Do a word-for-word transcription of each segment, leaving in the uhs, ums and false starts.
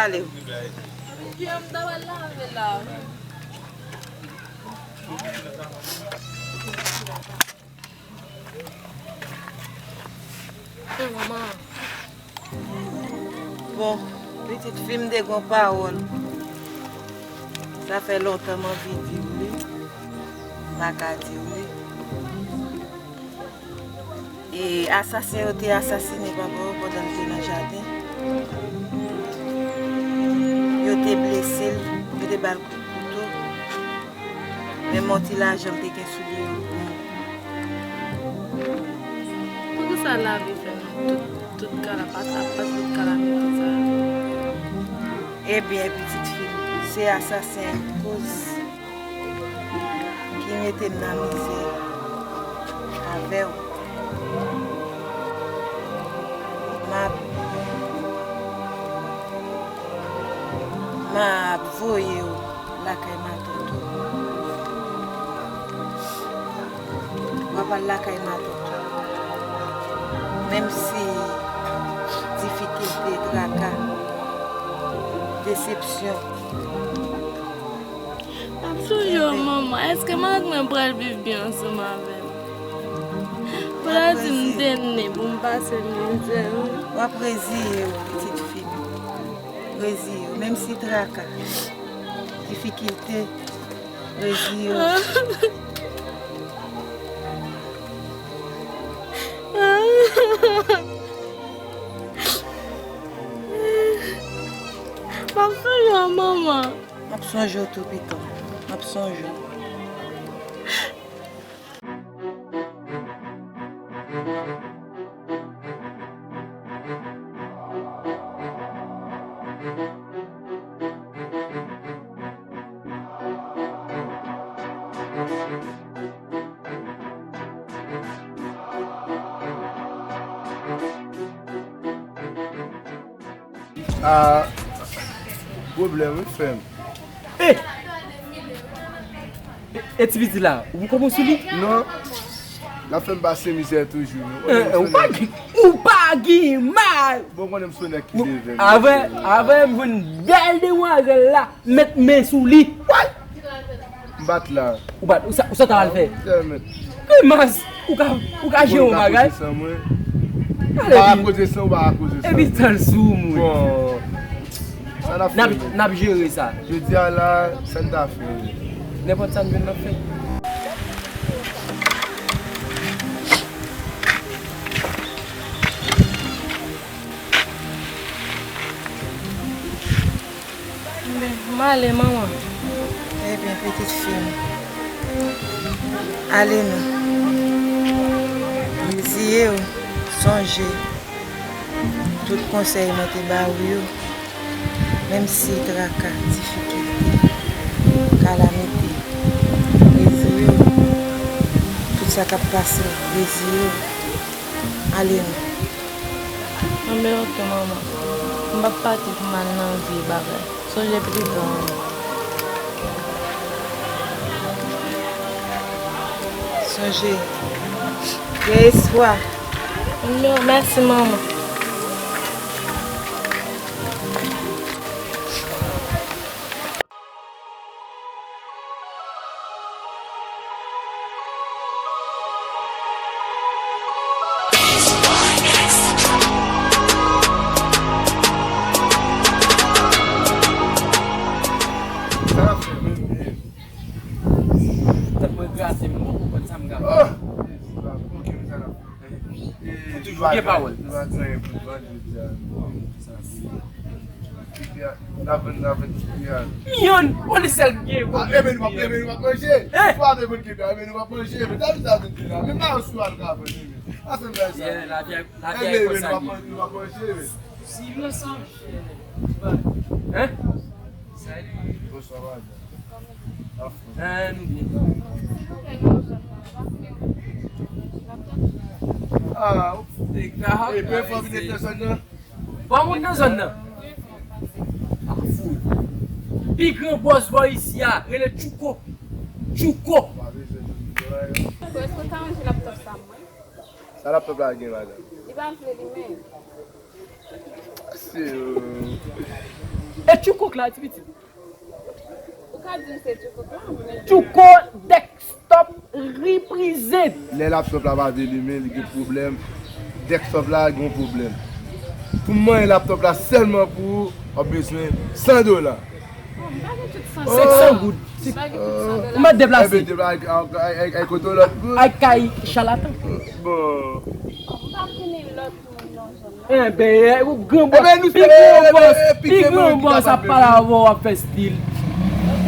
Ale. Bon, pitit fi m te gon pawòl. Sa fè lontan m anvi di w li. M pa ka di w li. E asasen yo te asasine papa w pandan l te nan jaden. Yo te blese l, yo te ba l kout kouto. Menm yon ti lajan m te gen sou li yo pou mwen. Poukisa lavi fè nou tout, tout kala, pa sa, pa tout kalamite sa yo? Ebyen, pitit fi m, se asasen an k koz ki mete m nan mizè avè w. M ap, m ap voye w lakay matant ou. W ap al lakay matant ou. Menm si difikilte, traka, desepsyon, M ap sonje w, manman. Èske mari mwen pral viv byen ansanm avè m? Fò w di m te ne pou m pase mizè, wi. W ap reziye w, pitit fi m. Reziye w. Menm si traka, difikilte, reziye w. M ap sonje w, manman. M ap sonje w tou, pitit. M ap sonje w. Ah, pwoblèm, wi, frè m. E! E, e ti pitit la, ou poko bon sou li? Non. L ap fè m pase mizè toujou. Ou pa gen, ou pa gen mal. Bon, konnen m sou nèg ki leve m. Avè, avè m jwenn bèl demwazèl la, mèt men sou li. M bat la. Ou bat, ou sa, ou sa ta al fè? Grimas, ou ka, ou ka jere yon bagay? Ale, pa koze san, ou pa koze san. Epi tan sou moun. Bon. Sa n ap fè, n ap jere sa. Jodi a la, sa n ta fè? Nenpòt sa n jwenn n ap fè. M ale, manman. Ebyen, pitit fi m, ale non. Reziye w, sonje tout konsèy mwen te ba ou yo, menm si traka, difikilte, kalamite, reziye w, tout sa k ap pase w, reziye w, ale non. Anben, oke, manman. M p ap pati pou m al nan vye bagay. Sonje pitit la, manman. Sonje, gen espwa. Anben, mèsi, manman. Sa n ap fè menm, e? Tèt mwen kraze, m poko konn sa m ka fè. Oh! Jezi, papa, oke, men sa n ap fè. Ou toujou gen pawòl. Nou pa gen anyen pou nou vann jodi a. N ap vann, n ap vann ti piya. Yon, on li sèl gen. Ah, e men nou p ap, e men nou p ap manje. Twa de moun ki la, e men nou p ap manje. Men ta vin sa vin di la. Men pa yon sou al ka vann, e men. Asanblaj sa. Lavi a, lavi a e men konsa nou p ap, nou p ap manje, e men. Si nou ansanm. Hein? Salut. Bonswa, madanm. Ah, nou byen. Ah, ou fout de grav. E, byen fò vin nan zòn nan. Bon moun nan zòn nan. Ah, fout. Pi gran bòs bò isi a, rele Tchouko. Tchouko. Èske w ka ranje laptòp sa mwen? Sa laptòp la gen, madanm? Li pa vle li menm. Se, euh, E Tchouko k la, ti pitit. Ou ka di m se Tchouko k la, men Tchouko Desktop represent. Lè laptop la pa vle limen, li gen pwoblèm. Desktop la gen pwoblèm. Pou m manyen laptop la sèlman pou ou, w ap bezwen san dola. Bon, m pa gen tout san dola. Senksan goud. M pa gen tout san dola. Ou mèt deplase. Ebyen, deplase, ay, ay, ay, ay, kote lòt moun. Ay kay chalatan. Bon. M pa konnen lòt moun nan zòn nan. Enben, eh, ou gran bòs, pi gran bòs, pi gran bòs ap pale avè w, ap fè stil. Ok.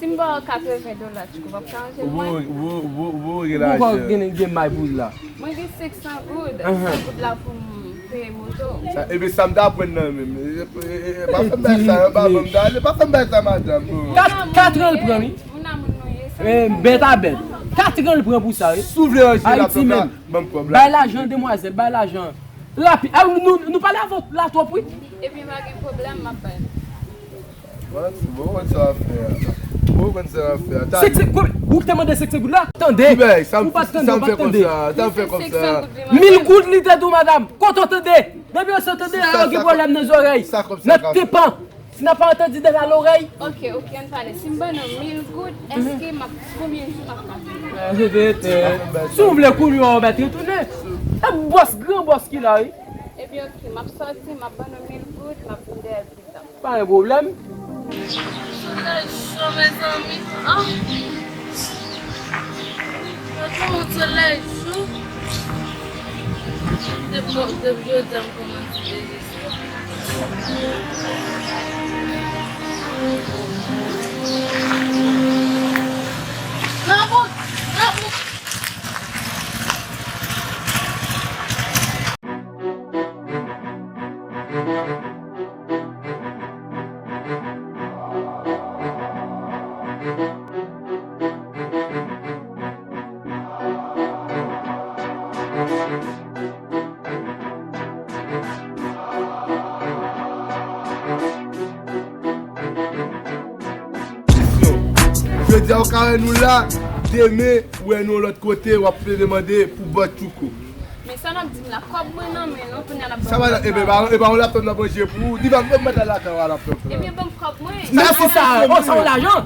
Si m ba w katreven dola, Tchouko, w ap ka ranje l mwen? Ou gen lajan. Ou gen, gen may pou la. Mwen gen senksan goud. San goud la pou m peye moto. Sa, ebyen, sa m ta pran nan menm. E, e, e, e, pa fè m bay sa, pa ban m ta ale, pa fè m bay sa, madanm. Kat, katran l pran, wi. Moun a moun nou ye, sa. Eh, bèt a bèt. Katran l pran pou sa, wi. Si w vle ranje laptop la, ban m kòb la. Bay lajan, demwazèl, bay lajan. Rapid. Ah, nou, nou pale avè w la twòp, wi. Ebyen, pa gen pwoblèm, m ap bay. Bon, bon, konn sa w ap fè a. Bon, konn sa w ap fè a. Senksan goud, ou te mande senksan goud la? Tande. Ou pa t tande, ou pa t tande. Mil goud li te di w, madanm. Kote w tande? Depi w sa tande, a, gen pwoblèm nan zòrèy. Nan tenpan. Si n'a pas entendu dans l'oreille. Ok, ok, ann pale. Si m ban nou mil goud, èske m ap, konbyen jou m ap ka fè? Si w vle kounye a, w mèt retounen. E bòs, gran bòs ki la, wi. Ebyen, ok, m ap sòti, m ap ban nou mil goud, m ap vin dèyè l pita. Pa gen pwoblèm. Solèy cho, mezanmi. Ah! Yo tou moun solèy cho. Depi, depi jodi a m kòmanse deje. Nan bout! Nan bout! Jodi a, ou ka wè nou la, demen, ou wè nou lòt kote, w ap plede mande pou bòs Tchouko. Men sa n ap di m la, kòb mwen nan men nou, kounye a n ap ban m kòb la. Sa va, e pa, e pa yon laptop n ap ranje pou ou. Diva, mwen mèt al lakay ou a laptop la. Ebyen, ban m kòb mwen. Mèsi sa, o, sa yon lajan.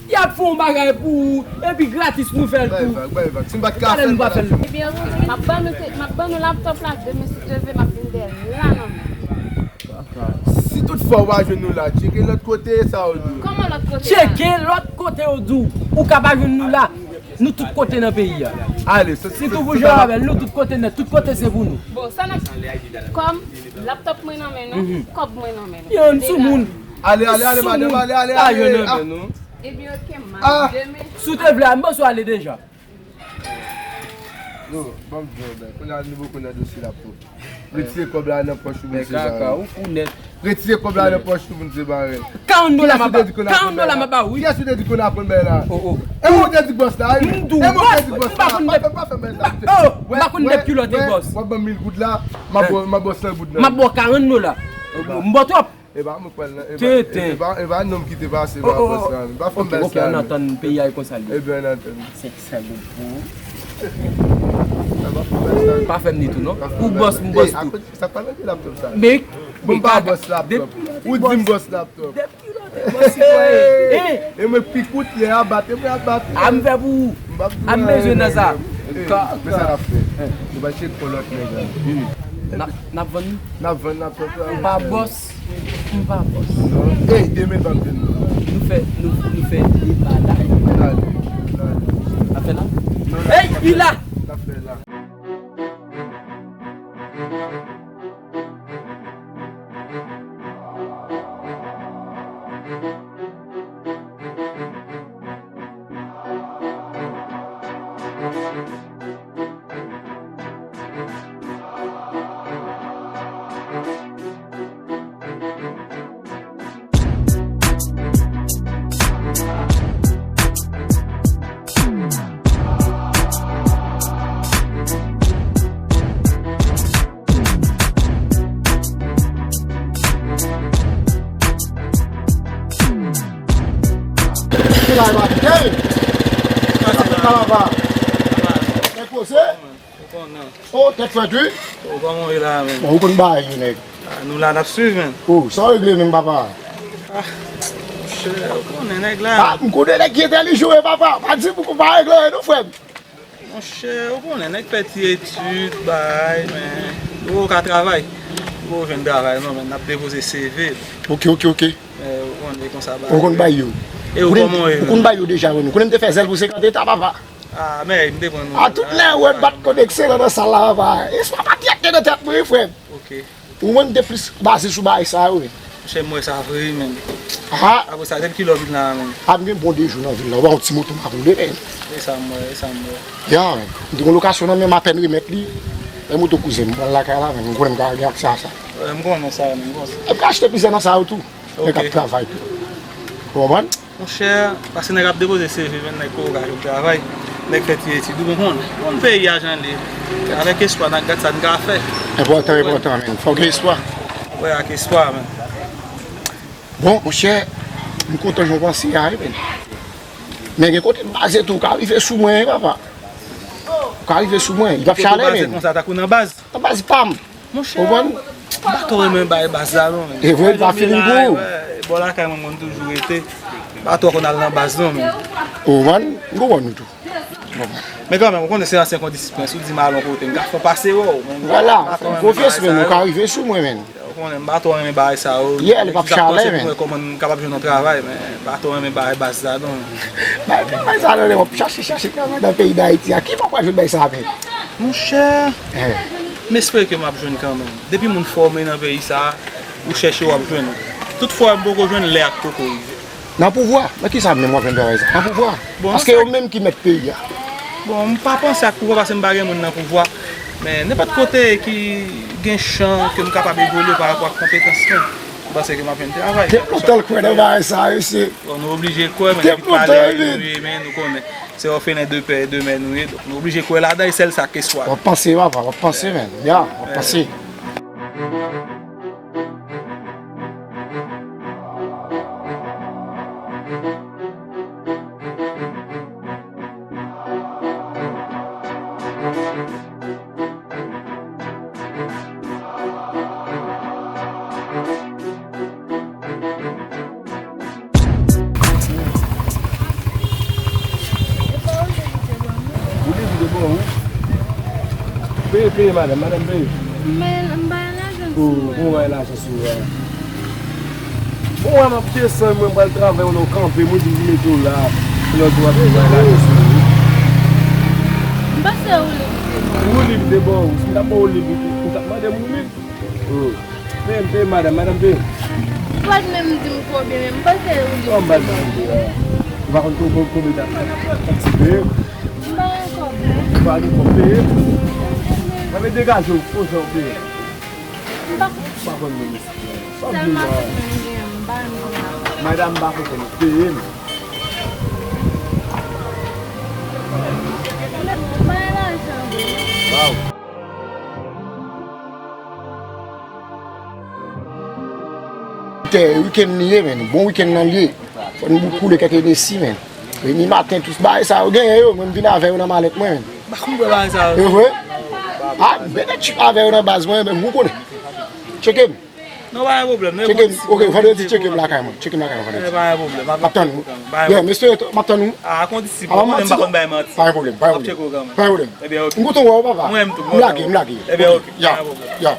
Y ap fè yon bagay pou ou, epi gratis nou fè l tou. Bay vag, bay vag. Si m pa t ka fè l, m pa t ap fè l. Ebyen, m ap ban nou te, m ap ban nou laptop la, demen si Dye vle, m ap vin dèyè l la nan men. Si toutfwa ou pa jwenn nou la, tcheke lòt kote, sa yo di w. Kòman lòt kote a? Tcheke lòt kote yo di w. Ou ka pa jwenn nou la. Nou tout kote nan peyi a. Ale, soti, soti, soti. Si tou bouje avè l, nou tout kote nèt, tout kote se pou nou. Bon, sa n ap, kòm laptop mwen nan men nou, kòb mwen nan men nou. Yo, n sou moun. Ale, ale, ale, madanm, ale, ale, ale. Lajan nan men nou. Ebyen, ok, m al demen. Si w te vle, a, m panse w ale deja. Yo, ban m di w, ben, kounye a nou poko nan dosye laptop. Retire kòb la nan pòch ou, mesye. Kaka, ou fou nèt. Retire kòb la nan pòch ou, mesye Barèl. Karant dola m ap ba, karant dola m ap ba, wi. Kiyès ou te di konn aprann bay la? Oh, oh. E mwen ou te di bòs la, wi. M di w, bòs, m pa konn dèp. Oh, m pa konn dèp kilòte bòs. W ap ban m mil goud la, m ap ba w, m ap ba w san goud nan. M ap ba w karant dola. M ba w twòp. E pa mwen k pral nan, e pa, e pa, e pa nonm ki te pase pa bòs la. Pa fè m bay sa. Ok, ok, ann atann, peyi a e konsa l ye. Ebyen, ann atann. Senksan goud pou ou. Pa fè m ni tou, non. Ou bòs, m bòs tou. Sa pa nan laptop sa. Men, bon, m pa bòs laptop. Ou di m bòs laptop. Depi lòt bòs, sitwayen. E mwen pi kout, lè a bat, e mwen ap bat. A m fè pou ou. A m bezwen nan sa. Men sa n ap fè. Nou va tcheke lòt nèg la. N ap, n ap vann. N ap vann laptop la. M pa bòs. M pa bòs. Ey, demen ban m vin. Nou fè, nou, nou fè deba la. N a fè la? Ey, li la! N a fè la. Hey! Kalava! Enpoze? Ou konnen. Oh, tèt fèt, wi. Ou kòman w ye la menm? Bon, ou konn bagay yo, nèg. A, Nou la, n ap swiv, menm. Oh, sa w regle menm, papa? Ah, monchè, ou konnen nèg la. Ah, m konnen nèg ki entèlijan, wi, papa. Pa di pou pa regle, non, frè m. Monchè, ou konnen, nèg fè ti etid, bay, men ou ka travay. Ou jwenn travay, non, men n ap depoze C V. Ok, ok, ok. Men ou konnen konsa bagay. Ou konn bay yo. E ou kòman ou ye? Ou konn bay yo deja, wi. Ou konnen m te fè zèl pou senkant eta, papa. Ah, men m te pran nou. Ah, tout lè ou wè bat kòd ekselan nan sal la, papa. Espwa pa tèt nan tèt mwen, frè m. Ok. Ou menm te plis baze sou bagay sa yo, wi. Monchè, m wè sa vre, menm. Ah. Apre sa, depi kilè w vin la, menm? Ah, m gen bon de jou nan vil la. Ou pa wè yon ti moto m ap woule, menm. E sa m wè, e sa m wè. Ya, menm. M te gen lokasyon nan men m, apèn remèt li. E moto kouzen m, m pran l lakay la, menm. M konnen m ka gen aksè a sa. Wè, m konnen sa, menm, m konnen sa. E m ka achte plizyè nan sa yo tou. Ok. Nèg ap travay tou. Ou konprann? Monchè, paske nèg ap depoze C V, men nèg poko ka jwenn travay. Nèg fè ti etid, ou konprann. Konn peyi a jan l ye. Avèk espwa, n ap gad sa n ka fè. Enpòtan, enpòtan, men. Fòk gen espwa. Wè, ak espwa, men. Bon, monchè, m kontan jan w panse a, wi, men. Men gen kote m baze tou, ou ka rive sou mwen, wi, papa. Ou ka rive sou mwen, li p ap chale, men. Konsa, tankou nan baz. Nan baz pa m. Monchè, m pa twò renmen bay baz la non, men. E vre, li pa feeling pou ou. Bò lakay mwen, mwen toujou rete. M pa twò konn al nan baz non, men. Ou konprann? M konprann ou tou. Men kanmenm, ou konnen se ansyen kondisip mwen, si w di m al yon kote, m ka fè w pase wè w, men. Vwala, fè m konfyans, men, ou ka rive sou mwen, men. Ou konnen, m pa twò renmen bagay sa yo. Yeah, li p ap chale, men. Mwen kòman m kapab jwenn yon travay, men m pa twò renmen bagay baz la non. Bagay sa yo, lè w ap chache, chache travay nan peyi Dayiti a, ki bò w pral jwenn bagay sa, men? Monchè, m espere ke m ap jwenn kanmenm. Depi moun fòme nan peyi sa a, ou chèche w ap jwenn. Tout fwa m poko jwenn, lè a poko rive. Nan pouvwa? Nan kisa menm w ap jwenn travay sa? Nan pouvwa? Paske yo menm ki mèt peyi a. Bon, m pa panse ak pouvwa paske m pa gen moun nan pouvwa. Men nenpòt kote ki gen chan ke m kapab evolye pa rapò ak konpetans mwen, m panse ke m ap jwenn travay. Depi lontan l kwè nan bagay sa, mesye. Bon, nou oblije kwè, men depi talè nou ye, men nou konnen. Se òfelen de pè e de mè nou ye, donk nou oblije kwè ladan, e sèl sa k espwa. W ap panse, papa, w ap panse, men. Ya, w ap panse. Ou li vide bò ou. Peye, peye, madanm, madanm, peye. M bay, m bay lajan sou mwen. Ou bay lajan sou mwen. Bon, wè, m ap desann, mwen, m pral travay, ou nan kanpe, mwen di m mete w la. Lòt jou w ap bay lajan sou mwen. M panse ou li vide bò. Ou li vide bò, ou. Si m t ap ba w li vide, ou t ap mande m ou li. Oh. Peye m, peye m, madanm, madanm, peye m. Ou pa t menm di m konbyen, men m panse ou li. Kòman m pa t di w? Ou pa konn konbyen, konbyen dat la? Fòk ti peye m. M pa gen kòb, non. Ou pa gen kòb, peye m. Mwen, men degaje w, fò jan w peye m. M pa konn. Ou pa konn menm isit, non. Sèlman tout moun gen, m pa menm la. Madanm, m pa konn, peye m. M pa gen lajan, bro. Waw. Tè, wikenn li ye, men. Bon wikenn nan li ye. Fò n bout koule kèk enesi, men. Vini maten, tout bagay sa yo genyen yo, mwen m vin avè yo nan malèt mwen, men. M pa konprann bagay sa yo. E vre? A, m bèt chip avè yo nan baz mwen, men ou konnen. Tcheke m. Non, pa gen pwoblèm. Tcheke m. Ok, vandredi, tcheke m lakay mwen. Tcheke m lakay mwen vandredi. Eh, pa gen pwoblèm. M ap tann ou. Yeah, mesye, m ap tann ou. A, kondisip, ou konnen m pa konn bay manti. Pa gen pwoblèm, pa gen pwoblèm. Pa gen pwoblèm. Ebyen, ok. M kontan wè w, papa. Mwen menm tou, m kontan wè w. M lage, m lage. Ebyen, ok. Ya, ya.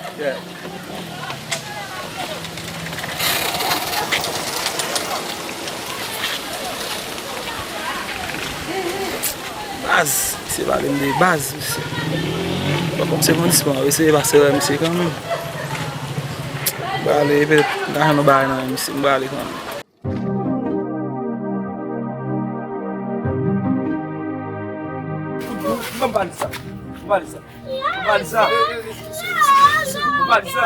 Baz, misye pale m de baz, misye. Bon, kòm se kondisip, mwen eseye pase wè misye kanmenm. M prale, petèt, lajan nou bay nan men misye, m prale kanmenm. Ban m pale sa. Ban m pale sa. Ban m pale sa. Ban m pale sa.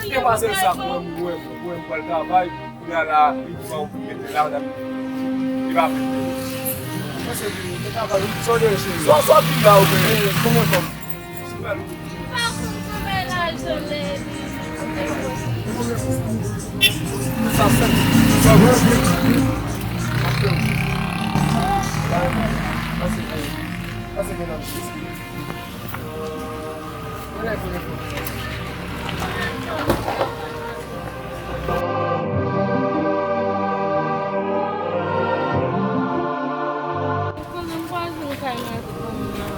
Te pase sa pou mwen, pou mwen, pou mwen, pou mwen travay. Kounye a la, li di w mete la, li pa fè. Sò, sò, sò, sò, sò, sò, sò, sò, sò, Pa konn konbyen lajan lè li. Konnen m pral jwenn kay mèt mwen nan.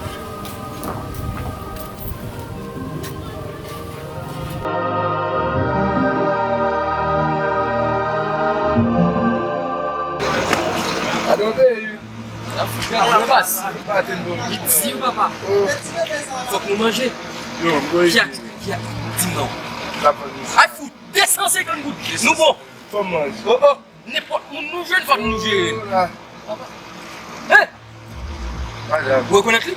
Alo, baby. Li di, papa. Fòk nou manje. Kyak, kyak, di m non. Ay, fout, de san senkant goud. Nou bon. Fò manje. Oh, oh. Nenpòt moun nou jwenn, fòk nou jere l. Hein? Ou rekonèt li?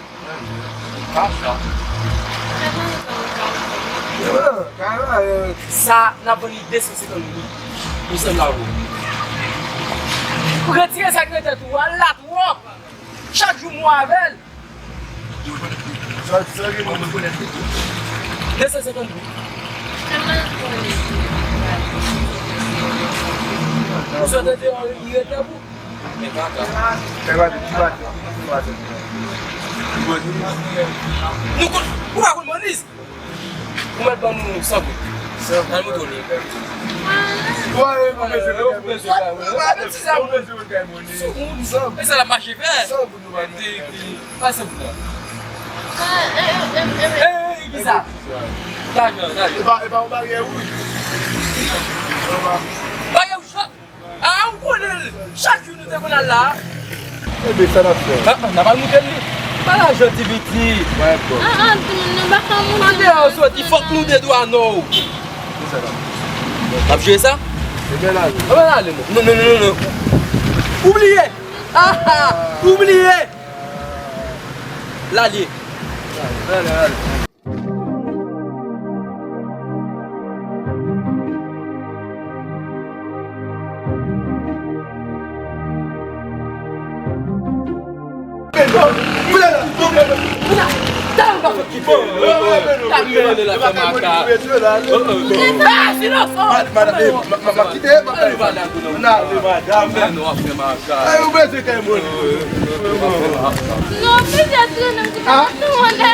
Sa, n ap vann li de san senkant goud. Ou sanble avè w. Retire sa ki nan tèt ou, al la twòp. Chak jou m wè avè l. De san senkant goud. Ou sot deyò, li ret la pou. Men kaka. Fè maten, ti maten, ti maten. Nou konn, ou pa konn Monis? Ou mèt ban nou san goud. Al montre w li. Ou pa bezwen kay Monis. Ou pa bezwen kay Monis. San goud. E sa l ap mache fè. San goud nou ba nou. Pase pou mwen. Ey, ey, ey, ey, ey, kisa? Lajan, lajan. Epa, epa, yon baryè wouj. Baryè wouj la? Ah, ou konnen l. Chak jou nou te konn al la. Ebe, sa n ap fè? Ah, ah, n ap al moute l li. Pa lajan, ti piti. Ah, ah, timoun, nou pa ka moute. Mande a soti, fòk nou de dwa nou. Kisa n ap fè? N ap jwe sa? Ebyen, n ale. Ebyen, n ale, non. Non, non, non, non, non. Ou bliye. Ah, ah, ou bliye. L ale. Madanm, madanm. Ay, ou bezwen kay Monis. Non, pete trennen m ki pa nou anlè.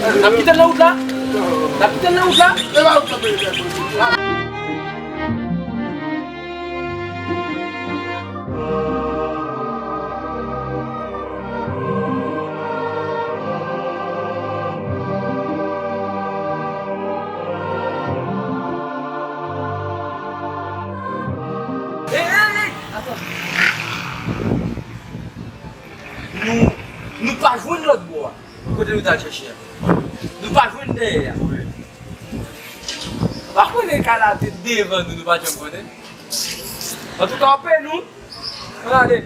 N ap kite l nan wout la? N ap kite l nan wout la? Ey, ey, ey! Atann. Nou, nou pa jwenn lòt bò a. Kote nou t al chèche a? Nou pa jwenn dèyè a. Pa konnen kay la te devan nou, nou pa janm konnen. Antouka, w peye nou. Ann ale.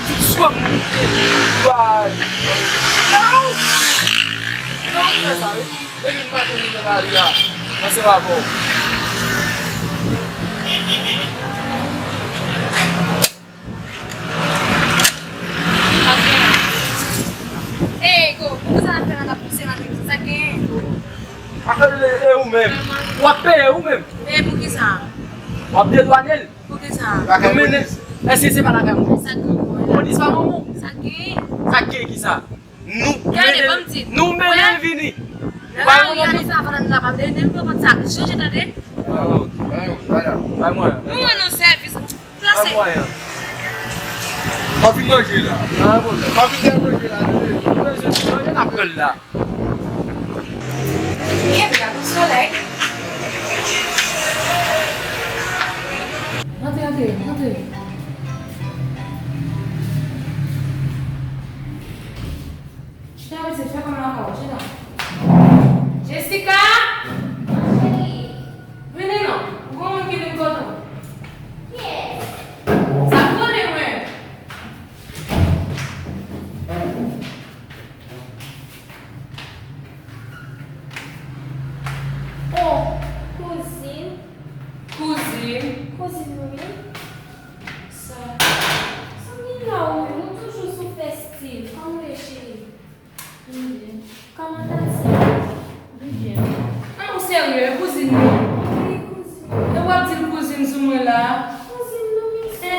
Tout sòm nou te dwa. Nan! Nan, fè sa, wi. Depi m pa te vin nan lari a, ansanm avè w. Ey, Ego, poukisa n ap fè nan la pouse nan sa k genyen? E, e ou menm? W ap peye ou menm. E poukisa? W ap dedwane l. Poukisa? Nou mennen, èske se pa lakay Monis? Sa k genyen? Monis pa manman w? Sa k genyen? Sa k genyen kisa? Nou mennen, nou mennen l vini. Nan lari a, li sa fè nan la pa vle, nou pa konn sa. Chanje tande. Bay mwen. Nou rann nou sèvis. Plase. Bay mwen. M ap vin manje la. Pa gen pwoblèm. M ap vin manje la, tande. Manje n ap pran l la. Byen, byen, bon solèy. Rantre, rantre, rantre. Chita, pitit, fè kòm lakay ou, chita. Jessica! Vini non, gon moun ki vin kote w. Kiyès? Sa konnen mwen. Oh, kouzin. Kouzin. Kouzin nou ye? Sa, sa m gen la ou menm, ou toujou sou fè stil. Kòman w ye, cheri? M byen. Kòman Tati? M byen. An, ou serye, kouzin nou? Wi, kouzin. E w ap di l kouzin sou mwen la? Kouzin nou, wi, se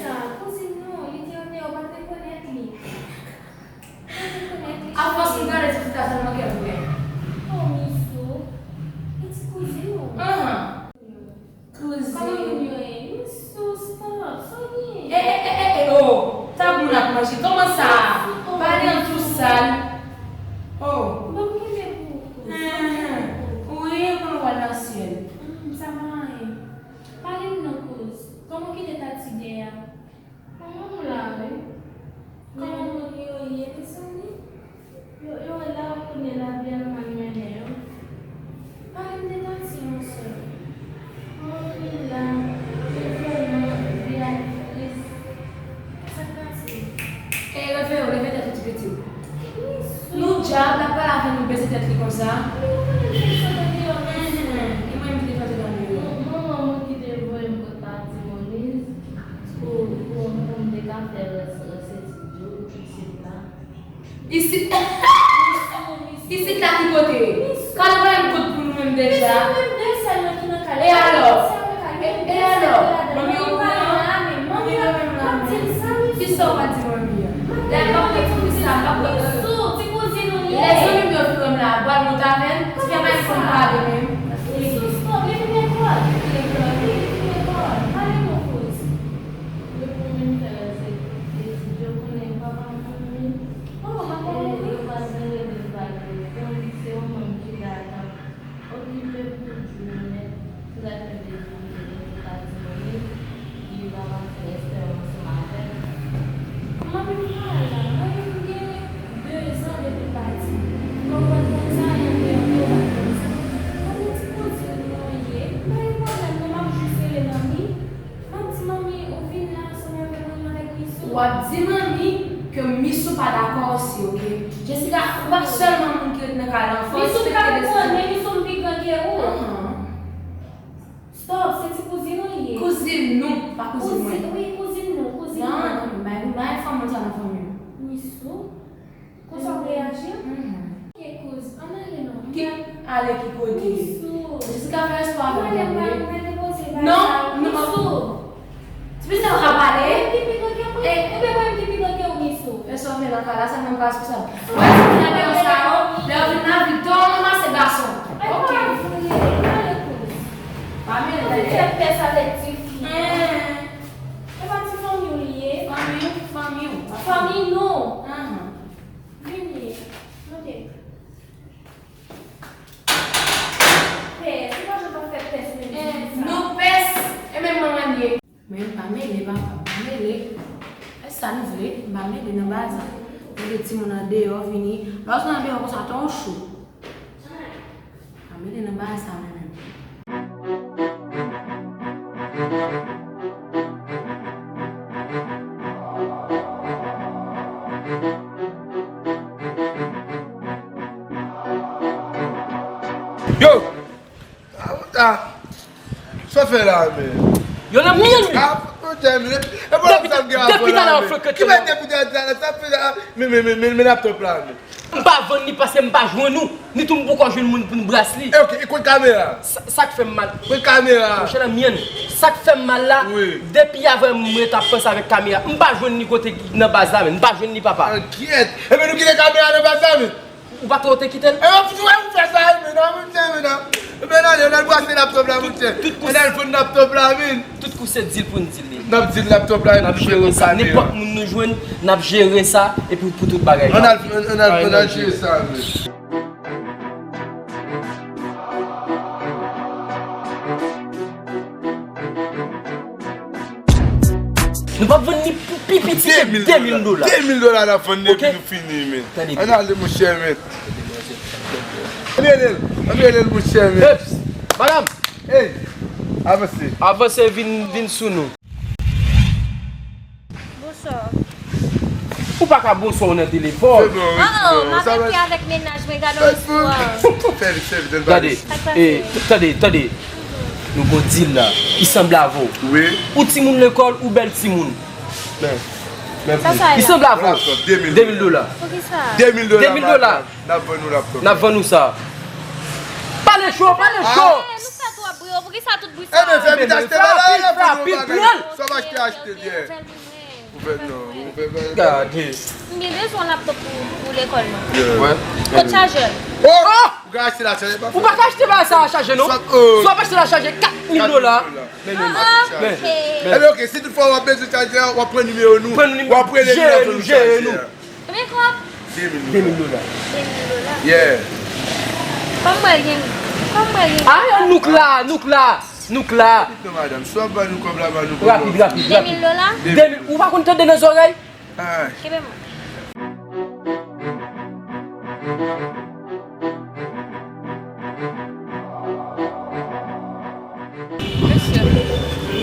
sa. Kouzin nou, li te deyò, ou pa t rekonèt li. Sa? Men ou konnen m te sot deyò, mèsi. Enhen, e mwen menm ki te fè w sot deyò? Manman mwen ki te voye m kot pati Moniz pou, pou, pou m te ka fè rès, rès etid yo isit la. Isit, isit la ki kote? Ka nou pa yon kout pou nou menm deja? E alò? E, e alò? Manmi okouran? Manmi pa menm la menm. Kisa w pa di manmi an? Lè m ap wè ti fi sa, m ap wè. Lè zanmi m yo vin wè m la, bwal mont avè m, ti fi a pa menm konn pale menm. Stop, li fin lekòl. Li fin lekòl. Wi, li fin lekòl. Pale non, kouz. Yo pou vin fè rès etid yo, konnen papa m mouri. Oh, papa w mouri? Yo pa t vin rele l pale. Donk, se yon manm ki la k ap okipe m tout jounen. Se sa k fè m te di m te gen pou pati Moniz, di papa m fè espè ansanm avè m. Manmi m pa la. Manmi m gen de zan depi l pati. Ou konprann konn sa, yon de yon de w pa t konn sa. Manmi ti kouzin nou ye. M pa gen pwoblèm non, m ap jis rele manmi. M ap di manmi ou vin la ansanm avè mwen, m avèk Misou. W ap di manmi ke Misou pa dakò osi, oke? Jessica, ou pa sèlman moun ki ret nan kay la, fò w respekte desizyon. Misou pa konnen, Misou m pi gran ke ou. Stop, se ti kouzin ou li ye. Kouzin nou, pa kouzin mwen. Kouzin, wi, kouzin nou, kouzin nou. Non, non, m pa, m pa fè moun sa nan fanmi m. Misou? Konsa w reyaji? Mhm. Ok, kouz, ann ale non. Ki ale ki kote? Misou. Jessica fè espwa avè w, tande. Non, non. Misou. Ti fi sa w ka pale? Mwen ki pi gran ke w, mwen, oubyen mwen ki pi gran ke w, Misou? Fè sa w vle nan kay la, sa nan pa responsab. Ou wè ti fi nan deyò sa yo, lè yo vin nan vi, tò ranmase gason. Ay, pa vre, ale kouz. Pa mele. Ou vin fè pès avèk ti fi an. E pa ti fanmi w li ye? Fanmi w, fanmi w. Fanmi nou. Ahan. Vini, monte. Pès, ou pa janm pa fè pès menm jan sa. Nou pès, e menm manman n ye. Men m pa mele, papa, m pa mele. Fè sa nou vle, m pa mele nan baza. Mete timoun andeyò, vini. Lè w sot andeyò konsa, tan w cho. Pa mele nan bagay sa mwen menm. Yo! Ah, ah. Sa w fè la, men? Yo nan mil. Ah, monchè, men, e pa sa m gen a fè la, men. Depi talè w frekante. Ki mèt depi talè, sa fè la, men, men, men, men, men laptop la, men. M pa vann li paske m pa jwenn ou, ni tou m poko jwenn moun pou n bras li. E, ok, e kot kamera? Sa, sa k fè m mal. Kot kamera? Monchè, nan myen. Sa k fè m mal la, wi, depi yè m ret ap panse avèk kamera. M pa jwenn li kote nan baz la, men. M pa jwenn li, papa. Ankyèt. Ebyen, nou kite kamera nan baz la, men. Ou pa t wè ou te kite l? E, ou, ou fè sa, men non, monchè, men non. Men non, ann al brase laptop la, monchè. Ann al vann laptop la, men. Tout kou se deal pou n deal li. N ap deal laptop la, n ap jere sa, nenpòt moun nou jwenn, n ap jere sa, epi pou tout bagay. Ann al, ann al, ann al jere sa, men. Nou p ap vann ni pou pi piti ke de mil dola. De mil dola n ap vann li epi nou fini, men. Ann ale, monchè, men. Ann rele l, ann rele l, monchè, men. Eps, madanm. Ey, avanse. Avanse, vin, vin sou nou. Bonswa. Ou pa ka bonswa w nan telefòn. Oh, oh, m ap ekri avèk mennaj mwen, gade yon istwa. Gade, eh, t-, tande, tande. Nou gon deal la. Li sanble avè w. Wi. Ou timoun lekòl, ou bèl timoun. Men, men, li sanble avè w. De mil dola. Poukisa? De mil dola. De mil dola. N ap vann ou laptop. N ap vann ou sa. Pale cho, pale cho. Eh, nou fè twòp bri, oh, poukisa tout bri sa? Ebyen, fè vit achte bagay la, fè vit pran. Sa w achte, achte byen. Ou fè non, ou fè bagay. Gade. M gen bezwen laptop pou, pou lekòl mwen. Yeah. Kot chajè l? Oh! Ou ka achte la chajè, pa fè. Ou pa ka achte bagay sa a chajè, non. Si w ap achte la chajè, kat mil dola. Men, men, men. Ebyen, ok, si toutfwa w ap bezwen chajè, w ap pran nimewo nou. W ap rele nou, w ap jere nou, jere nou. Konbyen kòb? De mil dola. De mil dola. Yeah. Kòm mwen gen, kòm mwen gen. Ah, nouk la, nouk la, nouk la. Rapid non, madanm. Si w ap ban nou kòb la, ban nou kòb la. Rapid, rapid, rapid. De mil dola? De mil. Ou pa konn tande nan zòrèy? Ah. Kenbe mwen. Mesye,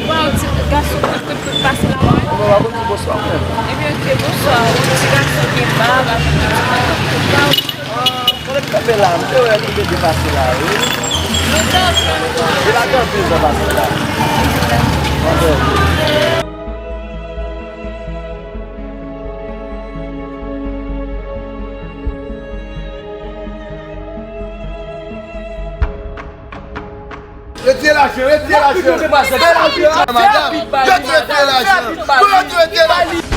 waw, ti gason kout kout kout pase la, wi. Mwen pa konn di bonswa, mwen. Ebyen, ok, bonswa. Yon ti gason gen bab, avèk yon ti pantalon kout la, wi. Kanpe la, m te wè nou te depase la, wi. Li pa gen anpil tan pase la. Retire lajan, retire lajan. Retire lajan, madanm. Yo te retire lajan. Yo te retire lajan.